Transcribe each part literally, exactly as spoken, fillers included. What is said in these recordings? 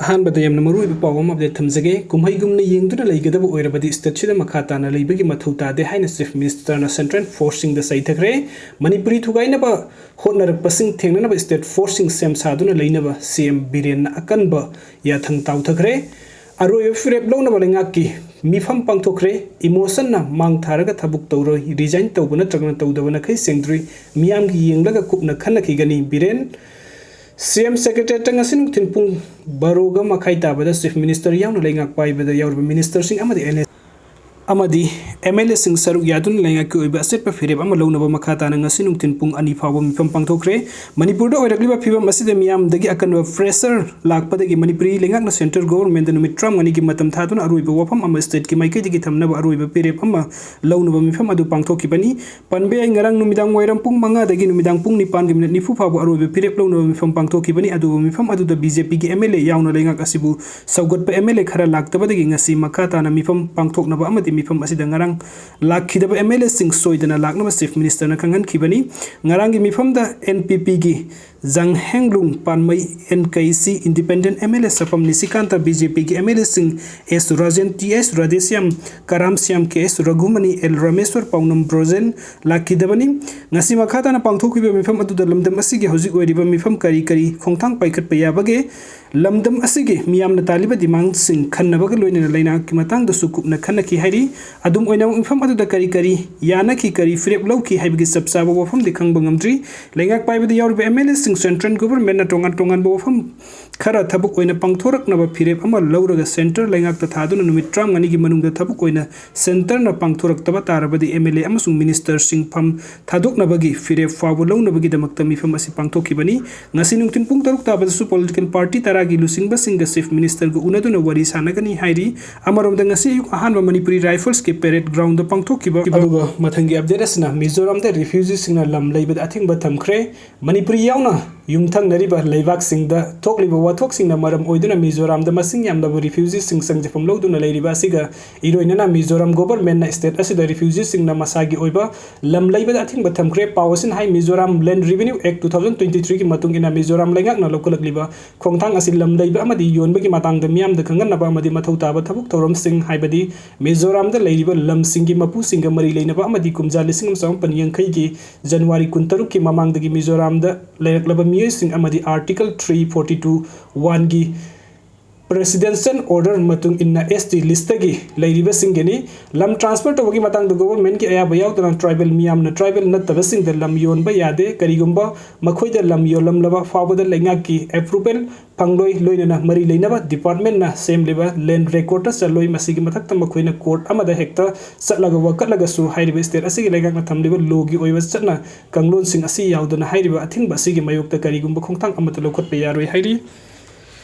ꯑꯍꯥꯟꯕꯗ ꯌꯥꯝꯅ ꯃꯔꯨꯑꯣꯏꯕ ꯄꯥꯎ ꯑꯃ ꯑꯞꯗꯦꯠ ꯊꯝꯖꯒꯦ꯫ ꯀꯨꯝꯍꯩꯒꯨꯝꯅ ꯌꯦꯡꯗꯨꯅ ꯂꯩꯒꯗꯕ ꯑꯣꯏꯔꯕꯗꯤ ꯁ꯭ꯇꯦꯠꯁꯤꯗ ꯃꯈꯥ ꯇꯥꯅ ꯂꯩꯕꯒꯤ ꯃꯊꯧ ꯇꯥꯗꯦ ꯍꯥꯏꯅ ꯆꯤꯐ ꯃꯤꯅꯤꯁꯇꯔꯅ ꯁꯦꯟꯇ꯭ꯔꯦꯜ ꯐꯣꯔꯁꯁꯤꯡꯗ ꯆꯩꯊꯈ꯭ꯔꯦ꯫ ꯃꯅꯤꯄꯨꯔꯤ ꯊꯨꯒꯥꯏꯅꯕ ꯍꯣꯠꯅꯔꯛꯄꯁꯤꯡ ꯊꯦꯡꯅꯅꯕ ꯁ꯭ꯇꯦꯠ ꯐꯣꯔꯁꯁꯤꯡ ꯁꯦꯝ ꯁꯥꯗꯨꯅ ꯂꯩꯅꯕ ꯁꯤ ꯑꯦꯝ ꯕꯤꯔꯦꯟꯅ ꯑꯀꯟꯕ ꯌꯥꯊꯪ ꯇꯥꯎꯊꯈ꯭ꯔꯦ꯫ ꯑꯔꯣꯏꯕ ꯐꯤꯔꯦꯞ ꯂꯧꯅꯕ ꯂꯩꯉꯥꯛꯀꯤ ꯃꯤꯐꯝ ꯄꯥꯡꯊꯣꯛꯈ꯭ꯔꯦ꯫ ꯏꯃꯣꯁꯟꯅ ꯃꯥꯡ ꯊꯥꯔꯒ ꯊꯕꯛ ꯇꯧꯔꯣꯏ, ꯔꯤꯖꯥꯏꯟ ꯇꯧꯕ ꯅꯠꯇ꯭ꯔꯒꯅ ꯇꯧꯗꯕ ꯅꯈꯩ ꯁꯦꯡꯗ꯭ꯔꯤ꯫ ꯃꯤꯌꯥꯝꯒꯤ ꯌꯦꯡꯂꯒ ꯀꯨꯞꯅ ꯈꯟꯅꯈꯤꯒꯅꯤ꯫ ꯕꯤꯔꯦꯟ ꯁꯤ ꯑꯦꯝ ꯁꯦꯀ꯭ꯔꯦꯇꯦꯔꯤꯌꯦꯠꯇ ꯉꯁꯤ ꯅꯨꯡꯊꯤꯜ ꯄꯨꯡ ꯕꯥꯔꯣꯒ ꯃꯈꯥꯏ ꯇꯥꯕꯗ ꯆꯤꯐ ꯃꯤꯅꯤꯁꯇꯔ ꯌꯥꯎꯅ ꯂꯩꯉꯥꯛ ꯄꯥꯏꯕꯗ ꯌꯥꯎꯔꯤꯕ ꯃꯤꯅꯤꯁꯇꯔꯁꯤꯡ ꯑꯃꯗꯤ ꯑꯦꯟ ꯑꯦꯁ ꯑꯃꯗꯤ ꯑꯦꯝ ꯑꯦꯜ ꯑꯦꯁꯤꯡ ꯁꯔꯨꯛ ꯌꯥꯗꯨꯅ ꯂꯩꯉꯥꯛꯀꯤ ꯑꯣꯏꯕ ꯑꯆꯦꯠꯄ ꯐꯤꯔꯦꯞ ꯑꯃ ꯂꯧꯅꯕ ꯃꯈꯥ ꯇꯥꯅ ꯉꯁꯤ ꯅꯨꯡꯊꯤꯜ ꯄꯨꯡ ꯑꯅꯤ ꯐꯥꯎꯕ ꯃꯤꯐꯝ ꯄꯥꯡꯊꯣꯛꯈ꯭ꯔꯦ꯫ ꯃꯅꯤꯄꯨꯔꯗ ꯑꯣꯏꯔꯛꯂꯤꯕ ꯐꯤꯕꯝ ꯑꯁꯤꯗ ꯃꯤꯌꯥꯝꯗꯒꯤ ꯑꯀꯟꯕ ꯄ꯭ꯔꯦꯁꯔ ꯂꯥꯛꯄꯗꯒꯤ ꯃꯅꯤꯄꯨꯔꯤ ꯂꯩꯉꯥꯛꯅ ꯁꯦꯟꯇ꯭ꯔꯦꯜ ꯒꯣꯚꯔꯟꯃꯦꯟꯠꯇ ꯅꯨꯃꯤꯠ ꯇꯔꯥꯃꯉꯥꯅꯤꯒꯤ ꯃꯇꯝ ꯊꯥꯗꯨꯅ ꯑꯔꯣꯏꯕ ꯋꯥꯐꯝ ꯑꯃ ꯁ꯭ꯇꯦꯠꯀꯤ ꯃꯥꯏꯀꯩꯗꯒꯤ ꯊꯝꯅꯕ ꯑꯔꯣꯏꯕ ꯐꯤꯔꯦꯞ ꯑꯃ ꯂꯧꯅꯕ ꯃꯤꯐꯝ ꯑꯗꯨ ꯄꯥꯡꯊꯣꯛꯈꯤꯕꯅꯤ꯫ ꯄꯟꯕ ꯌꯥꯏ, ꯉꯔꯥꯡ ꯅꯨꯃꯤꯗꯥꯡ ꯋꯥꯏꯔꯝ ꯄꯨꯡ ꯃꯉꯥꯗꯒꯤ ꯅꯨꯃꯤꯗꯥꯡ ꯄꯨꯡ ꯅꯤꯄꯥꯟꯒꯤ ꯃꯤꯅꯤꯠ ꯅꯤꯐꯨ ꯐꯥꯎꯕ ꯑꯔꯣꯏꯕ ꯐꯤꯔꯦꯞ ꯂꯧꯅꯕ ꯃꯤꯐꯝ ꯄꯥꯡꯊꯣꯛꯈꯤꯕꯅꯤ꯫ ꯑꯗꯨꯕꯨ ꯃꯤꯐꯝ ꯑꯗꯨꯗ ꯕꯤ ꯖꯦ ꯄꯤꯒꯤ ꯑꯦꯝ ꯑꯦꯜ ꯑꯦ ꯌꯥꯎꯅ ꯂꯩꯉꯥꯛ ꯑꯁꯤꯕꯨ ꯁꯧꯒꯠꯄ ꯑꯦꯝ ꯑꯦꯜ ꯑꯦ ꯈꯔ ꯂꯥꯛꯇꯕꯗꯒꯤ ꯉꯁꯤ ꯃꯈꯥ ꯇꯥꯅ ꯃꯤꯐꯝ ꯄꯥꯡꯊꯣꯛꯅꯕ ꯑꯃꯗꯤ ꯃꯤꯐꯝ ꯑꯁꯤꯗ ꯉꯔꯥꯡ ꯂꯥꯛꯈꯤꯗꯕ ꯑꯦꯝ ꯑꯦꯜ ꯑꯦꯁꯤꯡ ꯁꯣꯏꯗꯅ ꯂꯥꯛꯅꯕ ꯆꯤꯐ ꯃꯤꯅꯤꯁꯇꯔꯅ ꯈꯪꯍꯟꯈꯤꯕꯅꯤ꯫ ꯉꯔꯥꯡꯒꯤ ꯃꯤꯐꯝꯗ ꯑꯦꯟ ꯄꯤ ꯄꯤꯒꯤ ꯖꯪꯍꯦꯡꯂꯨꯡ ꯄꯥꯟꯃꯩ, N K C independent M L A Sapam Nishikanta, B J ꯄꯤꯒꯤ ꯑꯦꯝ ꯑꯦꯜ ꯑꯦꯁꯤꯡ S Rajen, T S Radheshyam, Karam Shyam, K S Raghumani, L Rameshwar, Paonam Brojen ꯂꯥꯛꯈꯤꯗꯕꯅꯤ꯫ ꯉꯁꯤ ꯃꯈꯥ ꯇꯥꯅ ꯄꯥꯡꯊꯣꯛꯈꯤꯕ ꯃꯤꯐꯝ ꯑꯗꯨꯗ ꯂꯝꯗꯝ ꯑꯁꯤꯒꯤ ꯍꯧꯖꯤꯛ ꯑꯣꯏꯔꯤꯕ ꯃꯤꯐꯝ ꯀꯔꯤ ꯀꯔꯤ ꯈꯣꯡꯊꯥꯡ ꯄꯥꯏꯈꯠꯄ ꯌꯥꯕꯒꯦ, ꯂꯝꯗꯝ ꯑꯁꯤꯒꯤ ꯃꯤꯌꯥꯝꯅ ꯇꯥꯜꯂꯤꯕ ꯗꯤꯃꯥꯟꯁꯤꯡ ꯈꯟꯅꯕꯒ ꯂꯣꯏꯅꯅ ꯂꯩꯉꯥꯛꯀꯤ ꯃꯇꯥꯡꯗꯁꯨ ꯀꯨꯞꯅ ꯈꯟꯅꯈꯤ ꯍꯥꯏꯔꯤ꯫ ꯑꯗꯨꯝ ꯑꯣꯏꯅꯃꯛ, ꯃꯤꯐꯝ ꯑꯗꯨꯗ ꯀꯔꯤ ꯀꯔꯤ ꯌꯥꯅꯈꯤ, ꯀꯔꯤ ꯐꯤꯔꯦꯞ ꯂꯧꯈꯤ ꯍꯥꯏꯕꯒꯤ ꯆꯞ ꯆꯥꯕ ꯋꯥꯐꯝꯗꯤ ꯈꯪꯕ ꯉꯝꯗ꯭ꯔꯤ꯫ ꯂꯩꯉꯥꯛ ꯄꯥꯏꯕꯗ ꯌꯥꯎꯔꯤꯕ ꯑꯦꯝ ꯑꯦꯜ ꯑꯦꯁꯤꯡ ꯁꯦꯟꯇ꯭ꯔꯦꯜ ꯒꯣꯚꯔꯟꯃꯦꯟꯠꯅ ꯇꯣꯉꯥꯟ ꯇꯣꯉꯥꯟꯕ ꯋꯥꯐꯝ ꯈꯔ ꯊꯕꯛ ꯑꯣꯏꯅ ꯄꯥꯡꯊꯣꯔꯛꯅꯕ ꯐꯤꯔꯦꯞ ꯑꯃ ꯂꯧꯔꯒ ꯁꯦꯟꯇꯔ ꯂꯩꯉꯥꯛꯇ ꯊꯥꯗꯨꯅ ꯅꯨꯃꯤꯠ ꯇꯔꯥꯃꯉꯥꯅꯤꯒꯤ ꯃꯅꯨꯡꯗ ꯊꯕꯛ ꯑꯣꯏꯅ ꯁꯦꯟꯇꯔꯅ ꯄꯥꯡꯊꯣꯔꯛꯇꯕ ꯇꯥꯔꯕꯗꯤ ꯑꯦꯝ ꯑꯦꯜ ꯑꯦ ꯑꯃꯁꯨꯡ ꯃꯤꯅꯤꯁꯇꯔꯁꯤꯡ ꯐꯝ ꯊꯥꯗꯣꯛꯅꯕꯒꯤ ꯐꯤꯔꯦꯞ ꯐꯥꯎꯕ ꯂꯧꯅꯕꯒꯤꯗꯃꯛꯇ ꯃꯤꯐꯝ ꯑꯁꯤ ꯄꯥꯡꯊꯣꯛꯈꯤꯕꯅꯤ꯫ ꯉꯁꯤ ꯅꯨꯡꯊꯤꯜ ꯄꯨꯡ ꯇꯔꯨꯛ ꯇꯥꯕꯗꯁꯨ ꯄꯣꯂꯤꯇꯤꯀꯦꯜ ꯄꯥꯔꯇꯤ ꯇꯔꯥꯒꯤ ꯂꯨꯆꯤꯡꯕꯁꯤꯡꯒ ꯆꯤꯐ ꯃꯤꯅꯤꯁꯇꯔꯒ ꯎꯅꯗꯨꯅ ꯋꯥꯔꯤ ꯁꯥꯟꯅꯒꯅꯤ ꯍꯥꯏꯔꯤ꯫ ꯑꯃꯔꯣꯝꯗ, ꯉꯁꯤ ꯑꯌꯨꯛ ꯑꯍꯥꯟꯕ ꯃꯅꯤꯄꯨꯔꯤ ꯔꯥꯏꯐꯜꯁꯀꯤ ꯄꯦꯔꯦꯗ ꯒ꯭ꯔꯥꯎꯟꯗ ꯄꯥꯡꯊꯣꯛꯈꯤꯕ ꯑꯗꯨꯒ ꯃꯊꯪꯒꯤ ꯑꯞꯗꯦꯠ ꯑꯁꯤꯅ ꯃꯤꯖꯣꯔꯥꯝꯗ ꯔꯤꯐ꯭ꯌꯨꯖꯤꯁꯤꯡꯅ ꯂꯝ ꯂꯩꯕꯗ ꯑꯊꯤꯡꯕ ꯊꯝꯈ꯭ꯔꯦ꯫ ꯃꯅꯤꯄꯨꯔꯤ ꯌꯥꯎꯅ ꯌꯨꯝꯊꯪꯅꯔꯤꯕ ꯂꯩꯕꯥꯛꯁꯤꯡꯗ ꯊꯣꯛꯂꯤꯕ ꯋꯥꯊꯣꯛꯁꯤꯡꯅ ꯃꯔꯝ ꯑꯣꯏꯗꯨꯅ ꯃꯤꯖꯣꯔꯥꯝꯗ ꯃꯁꯤꯡ ꯌꯥꯝꯂꯕ ꯔꯤꯐ꯭ꯌꯨꯖꯤꯁꯤꯡ ꯆꯪꯖꯐꯝ ꯂꯧꯗꯨꯅ ꯂꯩꯔꯤꯕ ꯑꯁꯤꯒ ꯏꯔꯣꯏꯅꯅ ꯃꯤꯖꯣꯔꯥꯝ ꯒꯣꯚꯔꯟꯃꯦꯟꯠꯅ ꯁ꯭ꯇꯦꯠ ꯑꯁꯤꯗ ꯔꯤꯐ꯭ꯌꯨꯖꯤꯁꯤꯡꯅ ꯃꯁꯥꯒꯤ ꯑꯣꯏꯕ ꯂꯝ ꯂꯩꯕꯗ ꯑꯊꯤꯡꯕ ꯊꯝꯈ꯭ꯔꯦ꯫ ꯄꯥꯎ ꯑꯁꯤꯅ ꯍꯥꯏ, Mizoram Land Revenue Act two thousand twenty three ꯒꯤ ꯃꯇꯨꯡ ꯏꯟꯅ ꯃꯤꯖꯣꯔꯥꯝ ꯂꯩꯉꯥꯛꯅ ꯂꯧꯈꯠꯂꯛꯂꯤꯕ ꯈꯣꯡꯊꯥꯡ ꯑꯁꯤ ꯂꯝ ꯂꯩꯕ ꯑꯃꯗꯤ ꯌꯣꯟꯕꯒꯤ ꯃꯇꯥꯡꯗ ꯃꯤꯌꯥꯝꯗ ꯈꯪꯍꯟꯅꯕ ꯑꯃꯗꯤ ꯃꯊꯧ ꯇꯥꯕ ꯊꯕꯛ ꯊꯧꯔꯝꯁꯤꯡ, ꯍꯥꯏꯕꯗꯤ ꯃꯤꯖꯣꯔꯥꯝꯗ ꯂꯩꯔꯤꯕ ꯂꯝꯁꯤꯡꯒꯤ ꯃꯄꯨꯁꯤꯡꯒ ꯃꯔꯤ ꯂꯩꯅꯕ ꯑꯃꯗꯤ ꯀꯨꯝꯖꯥ ꯂꯤꯁꯤꯡ ꯑꯃ ꯆꯃꯥꯄꯟ ꯌꯥꯡꯈꯩꯒꯤ ꯖꯅꯋꯥꯔꯤ ꯀꯨꯟꯇꯔꯨꯛꯀꯤ ꯃꯃꯥꯡꯗꯒꯤ ꯃꯤꯖꯣꯔꯥꯝꯗ ꯂꯩꯔꯛꯂꯕ ꯃꯤꯑꯣꯏꯁꯤꯡ ꯑꯃꯗꯤ Article three forty two one ꯒꯤ Presidential Order ꯃꯇꯨꯡ ꯏꯟꯅ S T list ꯇꯒꯤ ꯂꯩꯔꯤꯕꯁꯤꯡꯒꯤꯅꯤ꯫ ꯂꯝ transfer ꯇꯧꯕꯒꯤ ꯃꯇꯥꯡꯗ ꯒꯣꯚꯔꯟꯃꯦꯟꯠꯀꯤ ꯑꯌꯥꯕ ꯌꯥꯎꯗꯅ ꯇ꯭ꯔꯥꯏꯕꯦꯜ ꯃꯤꯌꯥꯝꯅ ꯇ꯭ꯔꯥꯏꯕꯦꯜ ꯅꯠꯇꯕꯁꯤꯡꯗ ꯂꯝ ꯌꯣꯟꯕ ꯌꯥꯗꯦ꯫ ꯀꯔꯤꯒꯨꯝꯕ ꯃꯈꯣꯏꯗ ꯂꯝ ꯌꯣꯜꯂꯝꯂꯕ ꯐꯥꯎꯕꯗ ꯂꯩꯉꯥꯛꯀꯤ approval ꯐꯪꯂꯣꯏ, ꯂꯣꯏꯅꯅ ꯃꯔꯤ ꯂꯩꯅꯕ ꯗꯤꯄꯥꯔꯠꯃꯦꯟꯠꯅ ꯁꯦꯝꯂꯤꯕ ꯂꯦꯟ ꯔꯦꯀꯣꯔꯠꯇ ꯆꯜꯂꯣꯏ꯫ ꯃꯁꯤꯒꯤ ꯃꯊꯛꯇ ꯃꯈꯣꯏꯅ ꯀꯣꯔꯠ ꯑꯃꯗ ꯍꯦꯛꯇ ꯆꯠꯂꯒ ꯋꯥꯀꯠꯂꯒꯁꯨ ꯍꯥꯏꯔꯤꯕ ꯁ꯭ꯇꯦꯠ ꯑꯁꯤꯒꯤ ꯂꯩꯉꯥꯛꯅ ꯊꯝꯂꯤꯕ ꯂꯣꯒꯤ ꯑꯣꯏꯕ ꯆꯠꯅ ꯀꯥꯡꯂꯣꯟꯁꯤꯡ ꯑꯁꯤ ꯌꯥꯎꯗꯅ ꯍꯥꯏꯔꯤꯕ ꯑꯊꯤꯡꯕ ꯑꯁꯤꯒꯤ ꯃꯥꯌꯣꯛꯇ ꯀꯔꯤꯒꯨꯝꯕ ꯈꯣꯡꯊꯥꯡ ꯑꯃꯠꯇ ꯂꯧꯈꯠꯄ ꯌꯥꯔꯣꯏ ꯍꯥꯏꯔꯤ꯫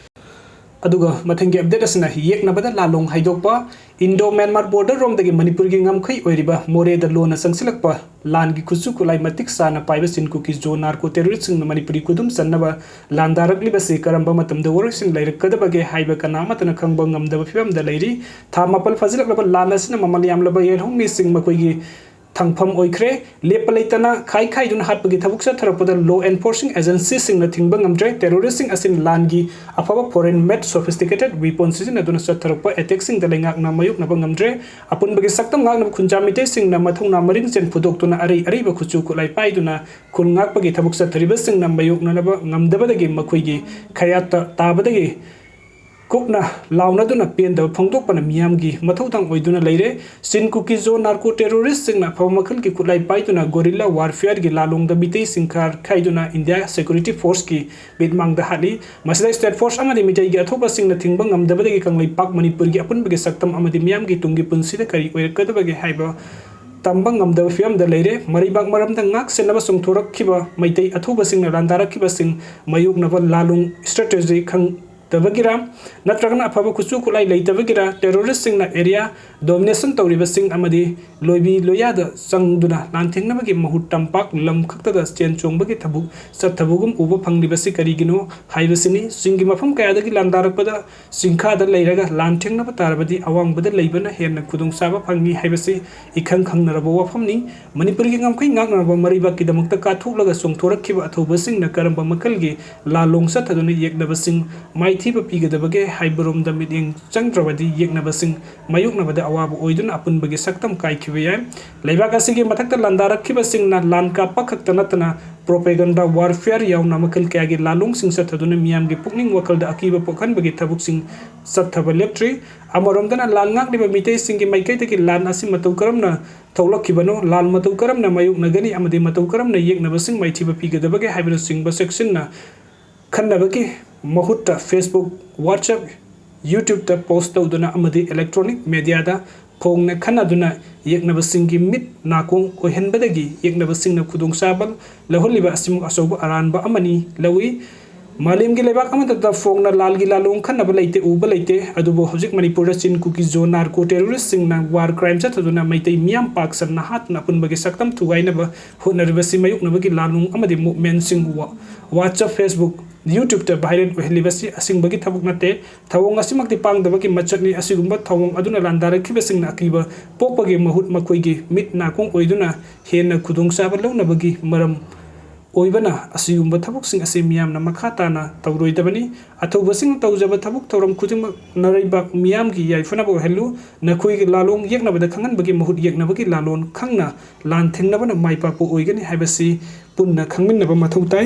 ꯑꯗꯨꯒ ꯃꯊꯪꯒꯤ ꯑꯞꯗꯦꯠ ꯑꯁꯤꯅ ꯌꯦꯛꯅꯕꯗ ꯂꯥꯂꯣꯡ ꯍꯥꯏꯗꯣꯛꯄ꯫ ꯏꯟꯗꯣ ꯃ꯭ꯌꯥꯟꯃꯥꯔ ꯕꯣꯔꯗꯔ ꯔꯣꯝꯗꯒꯤ ꯃꯅꯤꯄꯨꯔꯒꯤ ꯉꯝꯈꯩ ꯑꯣꯏꯔꯤꯕ ꯃꯣꯔꯦꯗ ꯂꯣꯟꯅ ꯆꯪꯁꯤꯜꯂꯛꯄ ꯂꯥꯟꯒꯤ ꯈꯨꯠꯁꯨ ꯈꯨꯠꯂꯥꯏ ꯃꯇꯤꯛ ꯆꯥꯅ ꯄꯥꯏꯕ ꯆꯤꯟ ꯀꯨꯀꯤ ꯖꯣ ꯅꯥꯔꯀꯣ ꯇꯦꯔꯣꯔꯤꯁ꯭ꯠꯁꯤꯡꯅ ꯃꯅꯤꯄꯨꯔꯤ ꯈꯨꯗꯨꯝ ꯆꯟꯅꯕ ꯂꯥꯟꯗꯥꯔꯛꯂꯤꯕꯁꯤ ꯀꯔꯝꯕ ꯃꯇꯝꯗ ꯋꯥꯔꯣꯏꯁꯤꯟ ꯂꯩꯔꯛꯀꯗꯕꯒꯦ ꯍꯥꯏꯕ ꯀꯅꯥ ꯑꯃꯠꯇꯅ ꯈꯪꯕ ꯉꯝꯗꯕ ꯐꯤꯕꯝꯗ ꯂꯩꯔꯤ꯫ ꯊꯥ ꯃꯥꯄꯜ ꯐꯥꯖꯤꯜꯂꯛꯂꯕ ꯂꯥꯟ ꯑꯁꯤꯅ ꯃꯃꯜ ꯌꯥꯝꯂꯕ ꯌꯦꯜꯍꯧꯃꯤꯁꯤꯡ ꯃꯈꯣꯏꯒꯤ ꯊꯝꯐꯝ ꯑꯣꯏꯈ꯭ꯔꯦ꯫ ꯂꯦꯞꯄ ꯂꯩꯇꯅ ꯈꯥꯏ ꯈꯥꯏꯗꯨꯅ ꯍꯥꯠꯄꯒꯤ ꯊꯕꯛ ꯆꯠꯊꯔꯛꯄꯗ law enforcing agencyꯁꯤꯡꯅ ꯊꯤꯡꯕ ꯉꯝꯗ꯭ꯔꯦ꯫ ꯇꯦꯔꯣꯔꯤꯁ꯭ꯠꯁꯤꯡ ꯑꯁꯤꯅ ꯂꯥꯟꯒꯤ ꯑꯐꯕ foreign made sophisticated weapon ꯁꯤꯖꯤꯟꯅꯗꯨꯅ ꯆꯠꯊꯔꯛꯄ attackꯁꯤꯡꯗ ꯂꯩꯉꯥꯛꯅ ꯃꯥꯌꯣꯛꯅꯕ ꯉꯝꯗ꯭ꯔꯦ꯫ ꯑꯄꯨꯟꯕꯒꯤ ꯁꯛꯇꯝ ꯉꯥꯛꯅꯕ ꯈꯨꯟꯖꯥ ꯃꯤꯇꯩꯁꯤꯡꯅ ꯃꯊꯧꯅꯥ ꯃꯔꯤꯡꯖꯦꯜ ꯐꯨꯗꯣꯛꯇꯨꯅ ꯑꯔꯩ ꯑꯔꯩꯕ ꯈꯨꯠꯁꯨ ꯈꯨꯠꯂꯥꯏ ꯄꯥꯏꯗꯨꯅ ꯈꯨꯜ ꯉꯥꯛꯄꯒꯤ ꯊꯕꯛ ꯆꯠꯊꯔꯤꯕꯁꯤꯡꯅ ꯃꯥꯌꯣꯛꯅꯅꯕ ꯉꯝꯗꯕꯗꯒꯤ ꯃꯈꯣꯏꯒꯤ ꯈꯌꯥꯠꯇ ꯇꯥꯕꯗꯒꯤ ꯀꯨꯞꯅ ꯂꯥꯎꯅꯗꯨꯅ ꯄꯦꯟꯗꯕ ꯐꯣꯡꯗꯣꯛꯄꯅ ꯃꯤꯌꯥꯝꯒꯤ ꯃꯊꯧꯗꯥꯡ ꯑꯣꯏꯗꯨꯅ ꯂꯩꯔꯦ꯫ ꯆꯤꯟ ꯀꯨꯀꯤ ꯖꯣ ꯅꯥꯔꯀꯣ ꯇꯦꯔꯣꯔꯤꯁ꯭ꯠꯁꯤꯡꯅ ꯑꯐꯕ ꯃꯈꯜꯒꯤ ꯈꯨꯠꯂꯥꯏ ꯄꯥꯏꯗꯨꯅ guerrilla warfareꯒꯤ ꯂꯥꯂꯣꯡꯗ ꯃꯤꯇꯩꯁꯤꯡ ꯈꯥꯔ ꯈꯥꯏꯗꯨꯅ ꯏꯟꯗꯤꯌꯥ security forceꯀꯤ ꯃꯤꯠꯃꯥꯡꯗ ꯍꯥꯠꯂꯤ꯫ ꯃꯁꯤꯗ state force ꯑꯃꯗꯤ ꯃꯤꯇꯩꯒꯤ ꯑꯊꯧꯕꯁꯤꯡꯅ ꯊꯤꯡꯕ ꯉꯝꯗꯕꯗꯒꯤ ꯀꯪꯂꯩꯄꯥꯛ ꯃꯅꯤꯄꯨꯔꯒꯤ ꯑꯄꯨꯟꯕꯒꯤ ꯁꯛꯇꯝ ꯑꯃꯗꯤ ꯃꯤꯌꯥꯝꯒꯤ ꯇꯨꯡꯒꯤ ꯄꯨꯟꯁꯤꯗ ꯀꯔꯤ ꯑꯣꯏꯔꯛꯀꯗꯕꯒꯦ ꯍꯥꯏꯕ ꯇꯝꯕ ꯉꯝꯗꯕ ꯐꯤꯕꯝꯗ ꯂꯩꯔꯦ꯫ ꯃꯔꯩꯕꯥꯛ ꯃꯔꯝꯗ ꯉꯥꯛ ꯁꯦꯟꯅꯕ ꯆꯣꯡꯊꯣꯔꯛꯈꯤꯕ ꯃꯩꯇꯩ ꯑꯊꯧꯕꯁꯤꯡꯅ ꯂꯥꯟꯗꯥꯔꯛꯈꯤꯕꯁꯤꯡ ꯃꯥꯌꯣꯛꯅꯕ ꯂꯥꯂꯣꯡ strategy ꯈꯪ-, ꯇꯕꯒꯤꯔ ꯅꯠꯇ꯭ꯔꯒꯅ ꯑꯐꯕ ꯈꯨꯠꯁꯨ ꯈꯨꯠꯂꯥꯏ ꯂꯩꯇꯕꯒꯤꯔ terroristꯁꯤꯡꯅ area domination ꯇꯧꯔꯤꯕꯁꯤꯡ ꯑꯃꯗꯤ ꯂꯣꯏꯕꯤ ꯂꯣꯏꯌꯥꯗ ꯆꯪꯗꯨꯅ ꯂꯥꯟꯊꯦꯡꯅꯕꯒꯤ ꯃꯍꯨꯠ ꯇꯝꯄꯥꯛ ꯂꯝ ꯈꯛꯇꯗ ꯆꯦꯟ ꯆꯣꯡꯕꯒꯤ ꯊꯕꯛ ꯆꯠꯊꯕꯒꯨꯝ ꯎꯕ ꯐꯪꯂꯤꯕꯁꯤ ꯀꯔꯤꯒꯤꯅꯣ ꯍꯥꯏꯕꯁꯤꯅꯤ꯫ ꯆꯤꯡꯒꯤ ꯃꯐꯝ ꯀꯌꯥꯗꯒꯤ ꯂꯥꯟꯗꯥꯔꯛꯄꯗ ꯆꯤꯡꯈꯥꯗ ꯂꯩꯔꯒ ꯂꯥꯟꯊꯦꯡꯅꯕ ꯇꯥꯔꯕꯗꯤ ꯑꯋꯥꯡꯕꯗ ꯂꯩꯕꯅ ꯍꯦꯟꯅ ꯈꯨꯗꯣꯡꯆꯥꯕ ꯐꯪꯏ ꯍꯥꯏꯕꯁꯤ ꯏꯈꯪ ꯈꯪꯅꯔꯕ ꯋꯥꯐꯝꯅꯤ꯫ ꯃꯅꯤꯄꯨꯔꯒꯤ ꯉꯝꯈꯩ ꯉꯥꯛꯅꯅꯕ ꯃꯔꯩꯕꯥꯛꯀꯤꯗꯃꯛꯇ ꯀꯥꯊꯣꯛꯂꯒ ꯆꯣꯡꯊꯣꯔꯛꯈꯤꯕ ꯑꯊꯧꯕꯁꯤꯡꯅ ꯀꯔꯝꯕ ꯃꯈꯜꯒꯤ ꯂꯥꯜꯂꯣꯡ ꯆꯠꯊꯗꯨꯅ ꯌꯦꯛꯅꯕꯁꯤꯡ ꯃꯥꯏꯊꯤꯕ ꯄꯤꯒꯗꯕꯒꯦ ꯍꯥꯏꯕꯔꯣꯝꯗ ꯃꯤꯠꯌꯦꯡ ꯆꯪꯗ꯭ꯔꯕꯗꯤ ꯌꯦꯛꯅꯕꯁꯤꯡ ꯃꯥꯌꯣꯛꯅꯕꯗ ꯑꯋꯥꯕ ꯑꯣꯏꯗꯨꯅ ꯑꯄꯨꯟꯕꯒꯤ ꯁꯛꯇꯝ ꯀꯥꯏꯈꯤꯕ ꯌꯥꯏ꯫ ꯂꯩꯕꯥꯛ ꯑꯁꯤꯒꯤ ꯃꯊꯛꯇ ꯂꯥꯟꯗꯥꯔꯛꯈꯤꯕꯁꯤꯡꯅ ꯂꯥꯟ ꯀꯥꯞꯄ ꯈꯛꯇ ꯅꯠꯇꯅ propaganda warfare ꯌꯥꯎꯅ ꯃꯈꯜ ꯀꯌꯥꯒꯤ ꯂꯥꯜꯂꯣꯡꯁꯤꯡ ꯆꯠꯊꯗꯨꯅ ꯃꯤꯌꯥꯝꯒꯤ ꯄꯨꯛꯅꯤꯡ ꯋꯥꯈꯜꯗ ꯑꯀꯤꯕ ꯄꯣꯛꯍꯟꯕꯒꯤ ꯊꯕꯛꯁꯤꯡ ꯆꯠꯊꯕ ꯂꯦꯞꯇ꯭ꯔꯤ꯫ ꯑꯃꯔꯣꯝꯗꯅ ꯂꯥꯟ ꯉꯥꯛꯂꯤꯕ ꯃꯤꯇꯩꯁꯤꯡꯒꯤ ꯃꯥꯏꯀꯩꯗꯒꯤ ꯂꯥꯟ ꯑꯁꯤ ꯃꯇꯧ ꯀꯔꯝꯅ ꯊꯣꯛꯂꯛꯈꯤꯕꯅꯣ, ꯂꯥꯟ ꯃꯇꯧ ꯀꯔꯝꯅ ꯃꯥꯌꯣꯛꯅꯒꯅꯤ ꯑꯃꯗꯤ ꯃꯇꯧ ꯀꯔꯝꯅ ꯌꯦꯛꯅꯕꯁꯤꯡ ꯃꯥꯏꯊꯤꯕ ꯄꯤꯒꯗꯕꯒꯦ ꯍꯥꯏꯕꯅꯆꯤꯡꯕ ꯆꯦꯛꯁꯤꯟꯅ ꯈꯟꯅꯕꯒꯤ ꯃꯍꯨꯠꯇ Facebook, WhatsApp, YouTubeꯇ post ꯇꯧꯗꯨꯅ ꯑꯃꯗꯤ electronic mediaꯗ ꯐꯣꯡꯅ ꯈꯟꯅꯗꯨꯅ ꯌꯦꯛꯅꯕꯁꯤꯡꯒꯤ ꯃꯤꯠ ꯅꯥꯀꯣꯡ ꯑꯣꯏꯍꯟꯕꯗꯒꯤ ꯌꯦꯛꯅꯕꯁꯤꯡꯅ ꯈꯨꯗꯣꯡꯆꯥꯕ ꯂꯧꯍꯜꯂꯤꯕ ꯑꯁꯤꯃꯨꯛ ꯑꯆꯧꯕ ꯑꯔꯥꯟꯕ ꯑꯃꯅꯤ ꯂꯧꯏ꯫ ꯃꯥꯂꯦꯝꯒꯤ ꯂꯩꯕꯥꯛ ꯑꯃꯠꯇꯗ ꯐꯣꯡꯅ ꯂꯥꯜꯒꯤ ꯂꯥꯜꯂꯣꯡ ꯈꯟꯅꯕ ꯂꯩꯇꯦ, ꯎꯕ ꯂꯩꯇꯦ꯫ ꯑꯗꯨꯕꯨ ꯍꯧꯖꯤꯛ ꯃꯅꯤꯄꯨꯔꯗ ꯆꯤꯟ ꯀꯨꯀꯤ ꯖꯣ narco terroristꯁꯤꯡꯅ war crime ꯆꯠꯊꯗꯨꯅ ꯃꯩꯇꯩ ꯃꯤꯌꯥꯝ ꯄꯥꯛ ꯁꯟꯅ ꯍꯥꯠꯇꯨꯅ ꯑꯄꯨꯟꯕꯒꯤ ꯁꯛꯇꯝ ꯊꯨꯒꯥꯏꯅꯕ ꯍꯣꯠꯅꯔꯤꯕꯁꯤ ꯃꯥꯌꯣꯛꯅꯕꯒꯤ ꯂꯥꯜꯂꯣꯡ ꯑꯃꯗꯤ movementꯁꯤꯡ ꯋꯥ-, WhatsApp, Facebook, YouTubeꯇ viral ꯑꯣꯏꯍꯜꯂꯤꯕꯁꯤ ꯑꯁꯤꯡꯕꯒꯤ ꯊꯕꯛ ꯅꯠꯇꯦ꯫ ꯊꯧꯑꯣꯡ ꯑꯁꯤꯃꯛꯇꯤ ꯄꯥꯡꯗꯕꯒꯤ ꯃꯆꯠꯅꯤ꯫ ꯑꯁꯤꯒꯨꯝꯕ ꯊꯧꯑꯣꯡ ꯑꯗꯨꯅ ꯂꯥꯟꯗꯥꯔꯛꯈꯤꯕꯁꯤꯡꯅ ꯑꯀꯤꯕ ꯄꯣꯛꯄꯒꯤ ꯃꯍꯨꯠ ꯃꯈꯣꯏꯒꯤ ꯃꯤꯠ ꯅꯥꯀꯣꯡ ꯑꯣꯏꯗꯨꯅ ꯍꯦꯟꯅ ꯈꯨꯗꯣꯡꯆꯥꯕ ꯂꯧꯅꯕꯒꯤ ꯃꯔꯝ ꯑꯣꯏꯕꯅ ꯑꯁꯤꯒꯨꯝꯕ ꯊꯕꯛꯁꯤꯡ ꯑꯁꯤ ꯃꯤꯌꯥꯝꯅ ꯃꯈꯥ ꯇꯥꯅ ꯇꯧꯔꯣꯏꯗꯕꯅꯤ꯫ ꯑꯊꯧꯕꯁꯤꯡꯅ ꯇꯧꯖꯕ ꯊꯕꯛ ꯊꯧꯔꯝ ꯈꯨꯗꯤꯡꯃꯛ ꯅꯔꯩꯕꯥꯛ ꯃꯤꯌꯥꯝꯒꯤ ꯌꯥꯏꯐꯅꯕ ꯑꯣꯏꯍꯜꯂꯨ꯫ ꯅꯈꯣꯏꯒꯤ ꯂꯥꯂꯣꯡ ꯌꯦꯛꯅꯕꯗ ꯈꯪꯍꯟꯕꯒꯤ ꯃꯍꯨꯠ ꯌꯦꯛꯅꯕꯒꯤ ꯂꯥꯂꯣꯟ ꯈꯪꯅ ꯂꯥꯟ ꯊꯦꯡꯅꯕꯅ ꯃꯥꯏ ꯄꯥꯛꯄ ꯑꯣꯏꯒꯅꯤ ꯍꯥꯏꯕꯁꯤ ꯄꯨꯟꯅ ꯈꯪꯃꯤꯟꯅꯕ ꯃꯊꯧ ꯇꯥꯏ꯫